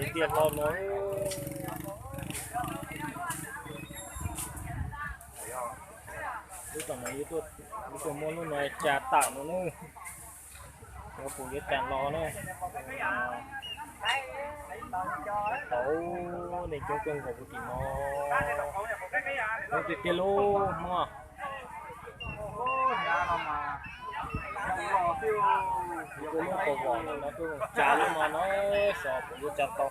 Tiag tiag hlo no. Lub tom no, lub tom no tuaj muab lub no tsa tam no na. Yuav pum yuav tas los na. Tau, nej coob kawg nkaus puv tim no. Coob tiag tiag lub hmoob. Kuv lub kaus vom no tuaj tsa lub no no, xyov puas yuav tsa tau.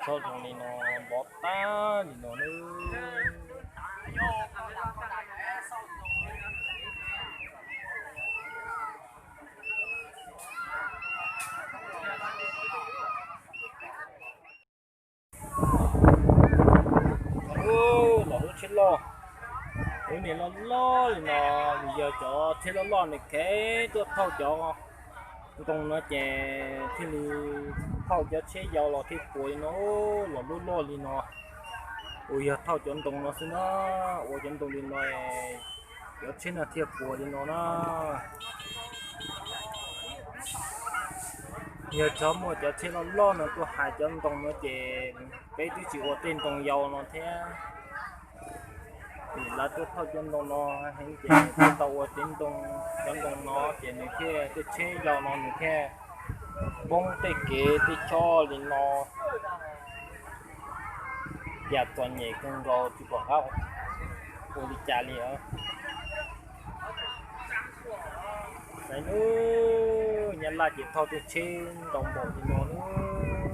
Txhob zoo li no, npov tag li no na. Los lub tsheb loj, lub niag loj loj li no, yog cov tsheb loj loj nws khev tuaj thauj cov ntoo no ces thiaj li thauj cov tsheb yau los thiaj puas li no, los lub loj li no. Uas yog thauj cov ntoo no xwb na, ua cov ntoo li no, cov tsheb no thiaj puas li no na. Yog txhob muaj cov tsheb loj loj no tuaj hais cov ntoo no ces peb twb tsis ua tej ntoo yau no thiab. Vim lawv tuaj thauj cov ntoo no heev ces thiaj tau ua tej ntoo, cov ntoo no ces nws thiaj, tej tsheb yau no nws thiaj poob tej kev tej chob li no. Yam txom nyem kawg nkaus tsis pom qab ua li cas li os. Nws, Nyab Laj ces thauj tej tsheb ntau npaum li no nawb.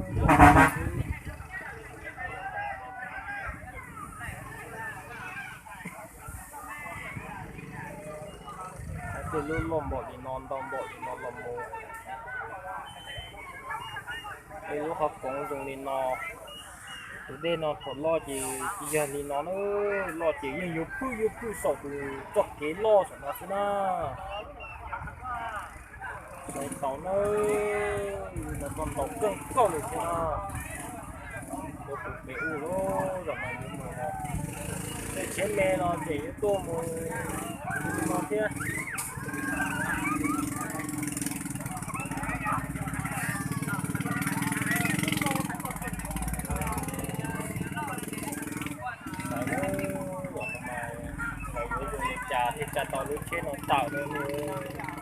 Tej lub loj npaum li no, ntau npaum li no los mus, tej lub qhov koov zoo li no. Tus dej no thaum loj ces tsis yog li no na, loj ces yeej yuav pwj yuav pwj saum tus txoj kev loj saum no xwb na. Tau na, no txog ntaus keej kawg li thiab na. Ua tus pem ub lawm, zaum no yuav mus no. Tej tsheb me no ces yuav tuaj mus li no thiab. Xav, zaum no mas yuav zoo li cas thiaj tsa tau lub tsheb no tawm no ne.